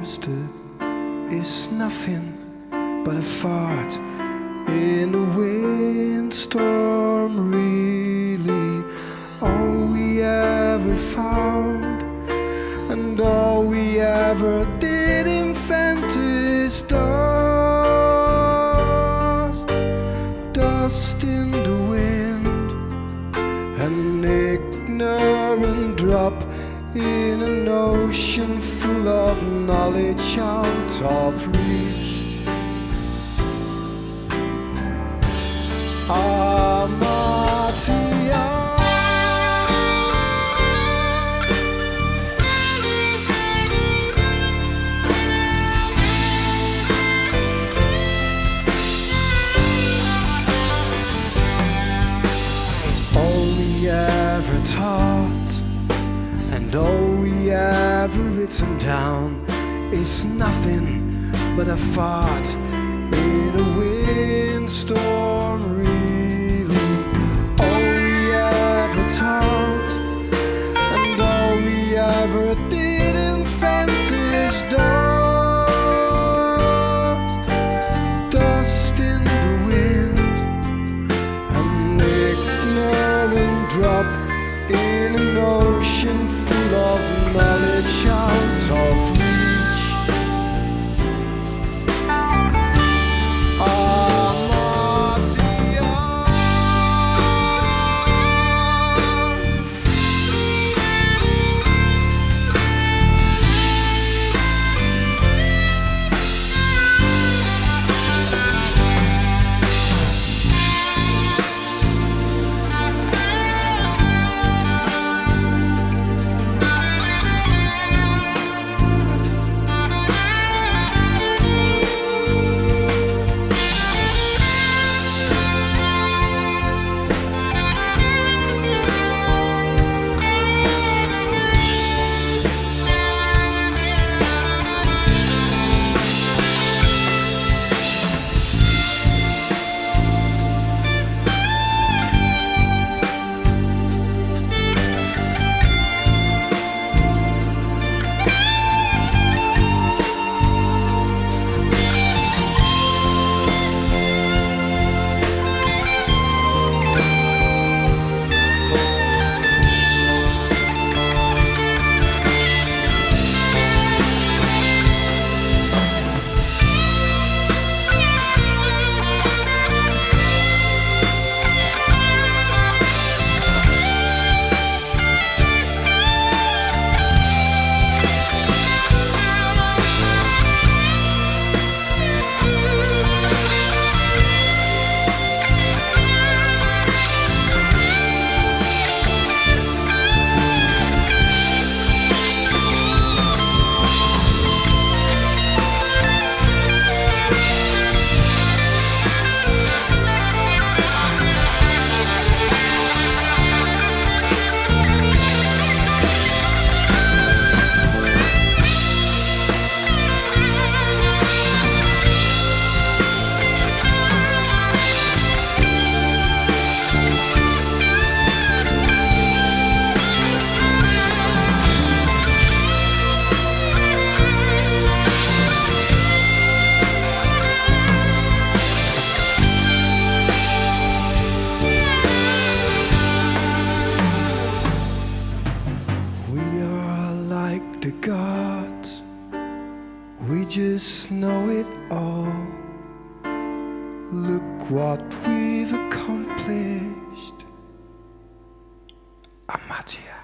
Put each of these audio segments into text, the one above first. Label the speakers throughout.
Speaker 1: understood is nothing but a fart in a windstorm. Really, all we ever found and all we ever did invent is dust, dust in the wind, an ignorant drop in an ocean full of knowledge out of reach. Hamartia. All we ever taught and all we ever written down is nothing but a fart in a windstorm. Really, all we ever taught and all we ever did invent is dust, dust in the wind, an ignorant drop in an ocean full of knowledge out of reach. Hamartia. We are like the gods, we just know it all. Look what we've accomplished. Hamartia.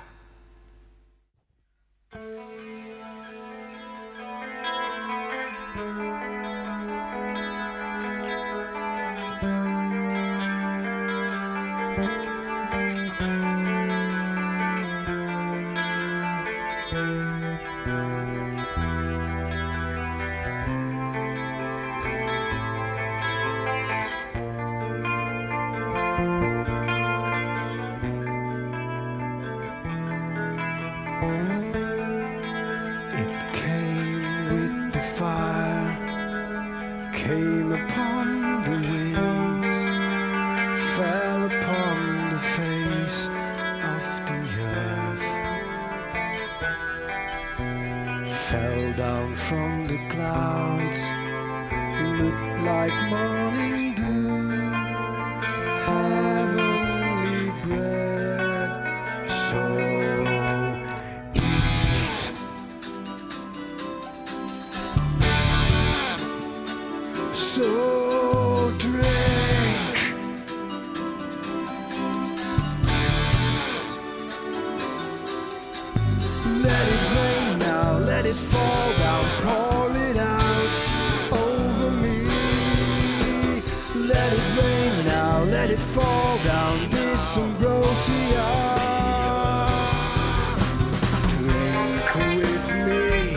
Speaker 1: It came with the fire, came upon the winds, fell upon the face of the earth, fell down from the clouds, looked like morning dew, heavenly bread. So eat. So drink. Let it rain now, let it fall down, pour it out over me. Let it rain now, let it fall down, this ambrosia. Drink with me,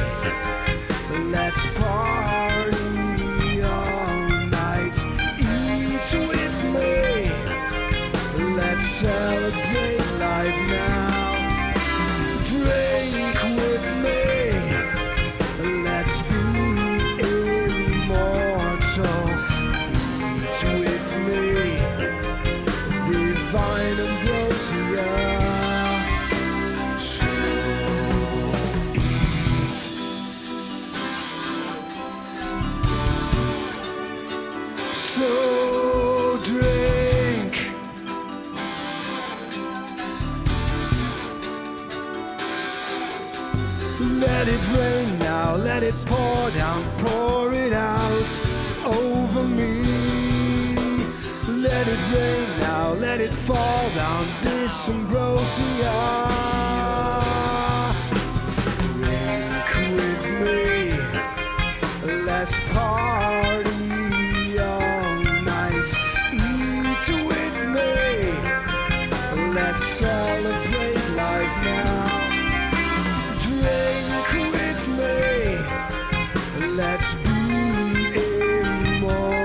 Speaker 1: let's party all night. Eat with me, let's celebrate life now. Drink with me, let's be immortal. Eat with me, divine ambrosia. So eat. So drink. Let it rain now, let it pour down, pour it out over me. Let it rain now, let it fall down, this ambrosia. Drink with me, let's party all night. Eat with me, let's celebrate life now. Drink with me, let's be immortal.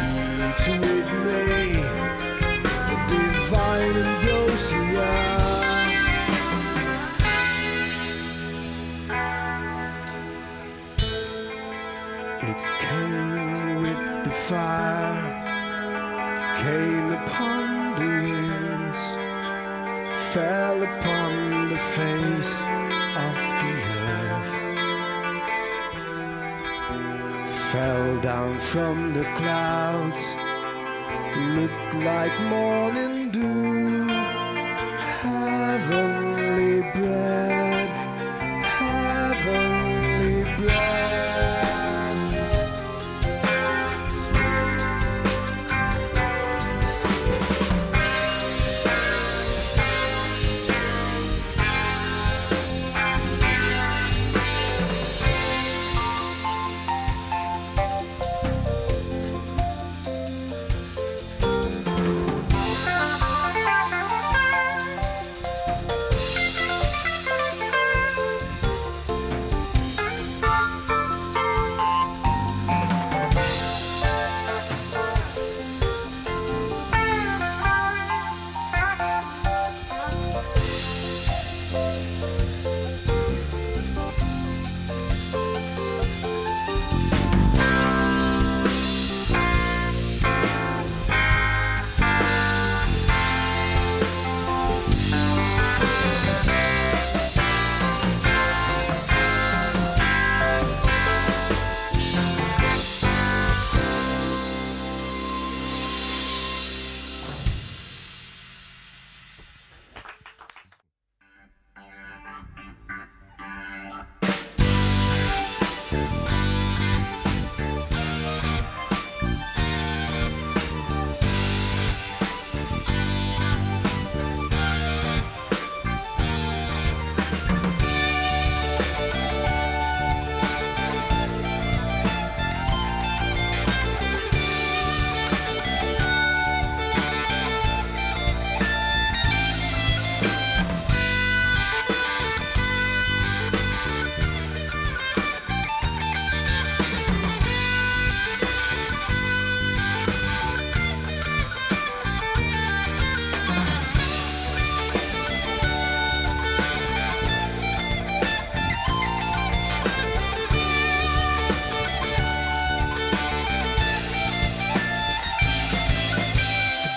Speaker 1: Eat with me, divine ambrosia. It came with the fire, came upon the winds, fell upon the face of the earth, fell down from the clouds, looked like morning dew, heavenly bread, heavenly bread.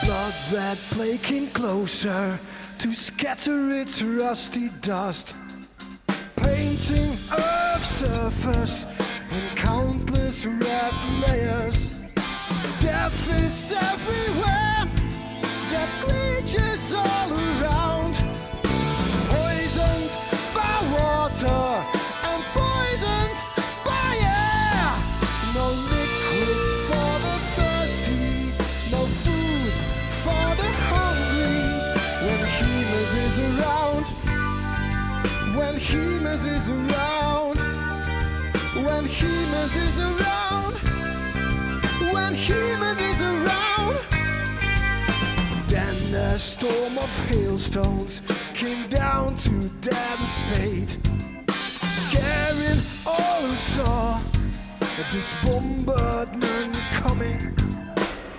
Speaker 1: Blood-red plague came closer to scatter its rusty dust, painting earth. earth's surface in countless red layers. Death is everywhere, dead creatures all around. Poisoned by water and poisoned by air. No liquid for the thirsty, no food for the hungry. When Hemus is around, when Hemus is around, when Hemus is around, when Hemus is around. Then a storm of hailstones came down to devastate, scaring all who saw this bombardment coming.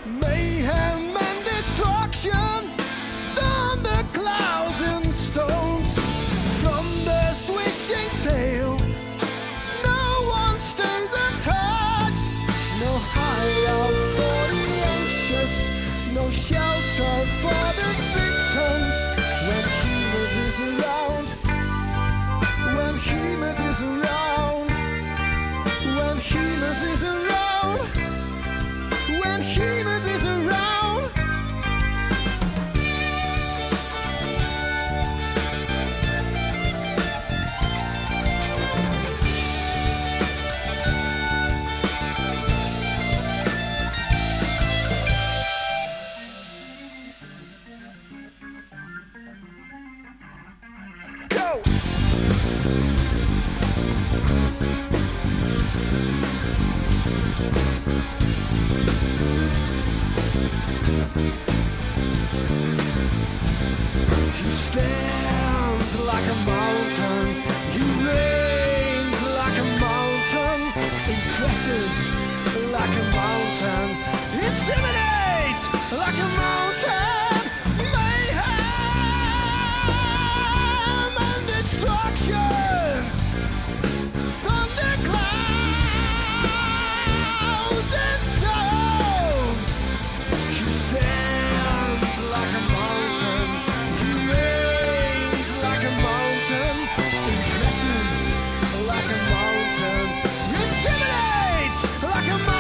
Speaker 1: Mayhem and destruction, thunder clouds and stones from the swishing tail. No one stays untouched, no hideout for the anxious, no shelter for the victims. When Hemus is around, when Hemus is around, when Hemus is around, when Hemus is around. Go! He stands like a mountain, he reigns like a mountain, impresses like a mountain, intimidates like a mountain, mayhem and destruction, thunder clouds and stones. He stands like a mountain, he reigns like a mountain, impresses like a mountain, intimidates like a mountain.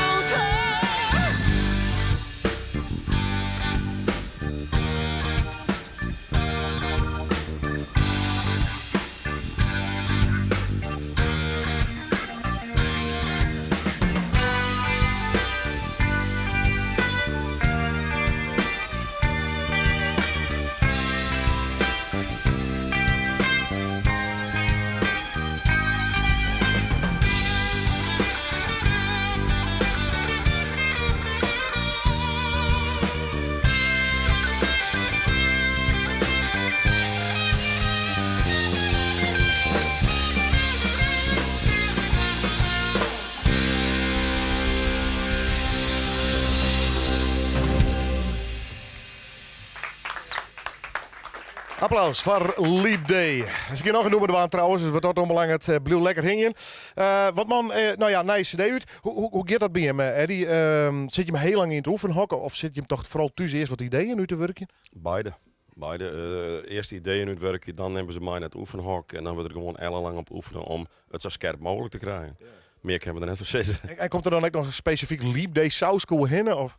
Speaker 2: Applaus foar Leap Day. Se gean noch in nûmer dwaan trouwens, dus wat dat oanbelanget, eh, bliuw lekker hingjen. Eh, want man, eh, no ja, nije CD út. Hoe, hoe, hoe giet dat by jim, Eddie? Ehm, sit jim hiel lang yn it oefenhok of sit jim toch foaral thús earst wat ideeën út te wurkjen?
Speaker 3: Beide. Beide. Earst ideeën útwurkje, dan nimme se mei nei it oefenhok en dan wurdt der gewoan ellenlang op oefene om it sa skerp mooglik te krijen. Mear kinne we der net fan sizze.
Speaker 2: En, en komt der dan ek noch in spesifyk Leap Day sauske oerhinne? Of?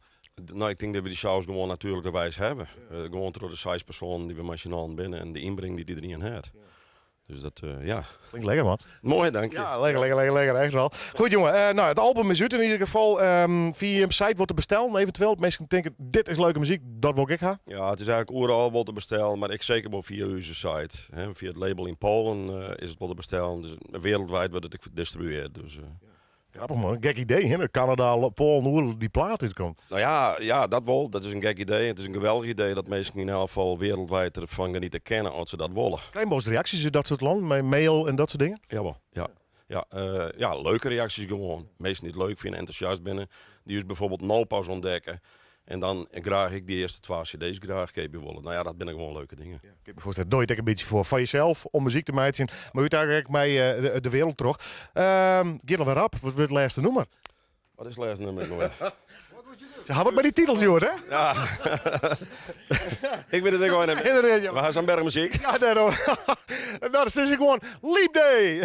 Speaker 3: No, ik tink dat we dy saus gewoan natuerlikerwijs hawwe. Gewoan troch de seis persoanen dy't we mei syn allen binne en de ynbring dy't iderien hat. Dus dat, ja.
Speaker 2: Klinkt lekker, man.
Speaker 3: Moai, dank je.
Speaker 2: Ja, lekker, lekker, lekker, lekker, echt wel. Goed, jongen. No, it album is út yn ieder gefal. Fia jim site wol te bestellen, eventueel. Minsken tinke, dit is leuke muzyk, dat wol ik ha.
Speaker 3: Ja, it is eigentlik oeral wol te bestellen, mar ek seker wol fia ús site. Hè, fia it label yn Poalen is it wol te bestellen. Dus wereldwijd wurdt it ek distribuearre. Dus,
Speaker 2: Grappich man, gek idee hè, dat Kanada, Poalen oeral dy plaat útkomt.
Speaker 3: No ja, ja, dat wol. Dat is in gek idee. It is in geweldich idee dat minsken yn elk gefal wereldwijd derfan geniete kinne as se dat wolle.
Speaker 2: Krije je wolris reaksjes út dat soart lannen, mei mail en dat soart dingen?
Speaker 3: Jawol, ja. Ja, ja, leuke reaksjes gewoan. Minsken dy't it leuk fine, entûsjast binne, dy't ús byfoarbyld no pas ûntdekke en dan graach ek dy earste twa cd's graach keapje wolle. No ja, dat binne gewoan leuke dingen.
Speaker 2: Ja, kin ik my foarstelle. Doch je it ek in bytsje foar jesels om muzyk te meitsjen, mar úteinlik ek mei de wereld troch. Giet alwer rap, wat wurdt it lêste nûmer?
Speaker 3: Wat is it lêste nûmer ek alwer?
Speaker 2: Se hawwe wat mei dy titels hjoed, hè?
Speaker 3: Ja. Ik wit it ek al net.
Speaker 2: Inderdaad,
Speaker 3: We ha sa'n berch muzyk.
Speaker 2: Ja, dêrom. No, dan sis ik gewoan Leap Day!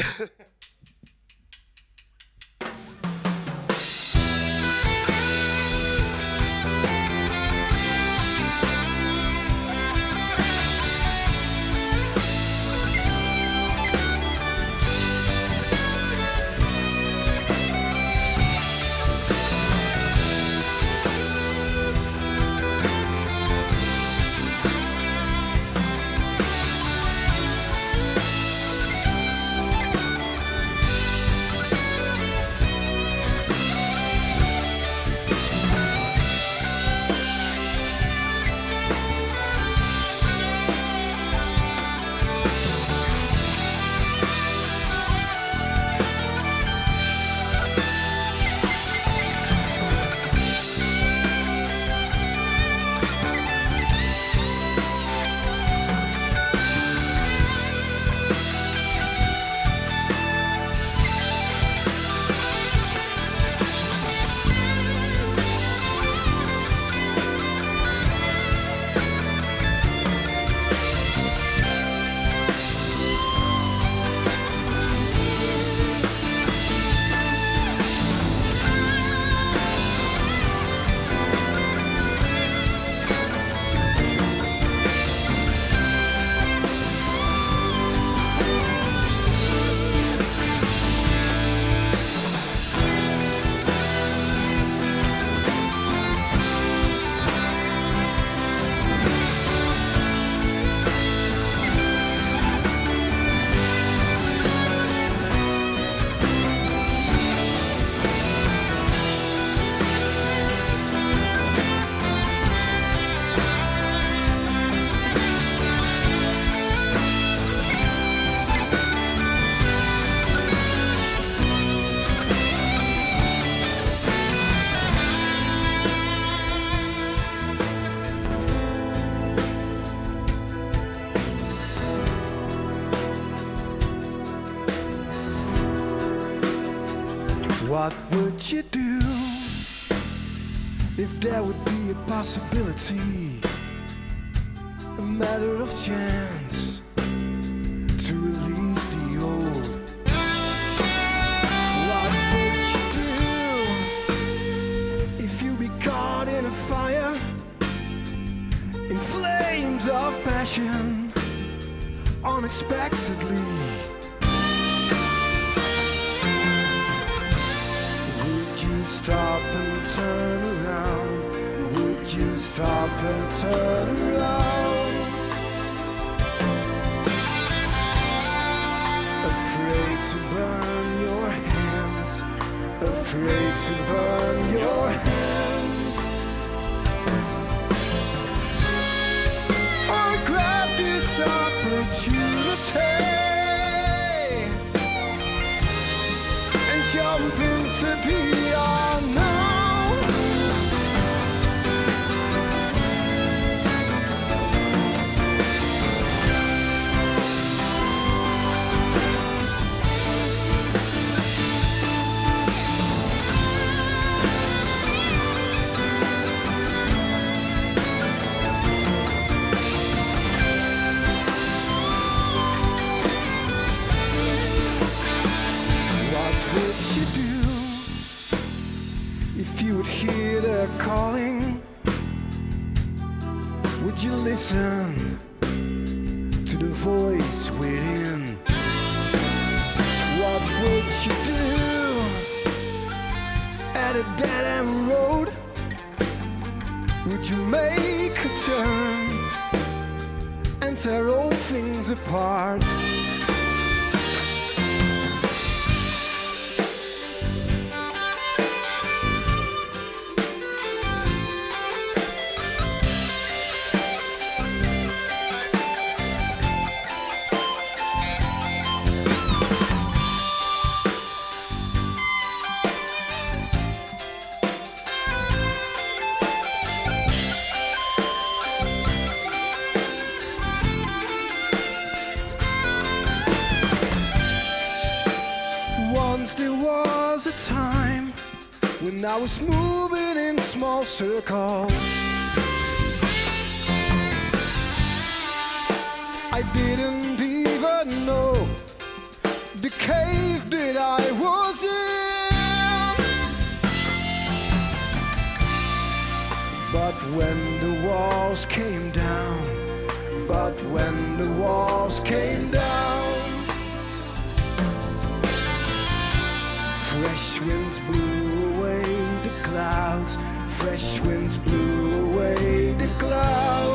Speaker 1: What would you do if there would be a possibility, a matter of chance to release the old? What would you do if you be caught in a fire, in flames of passion, unexpectedly? Would you stop and turn around? Would you stop and turn around? Afraid to burn your hands, afraid to burn your hands. Or grab this opportunity and jump into the unknown. What would you do if you would hear the calling? Would you listen to the voice within? What would you do at a dead end road? Would you make a turn and tear all things apart? Once there was a time when I was moving in small circles. I didn't even know the cave that I was in. But when the walls came down, but when the walls came down, fresh winds blew away the clouds. Fresh winds blew away the clouds.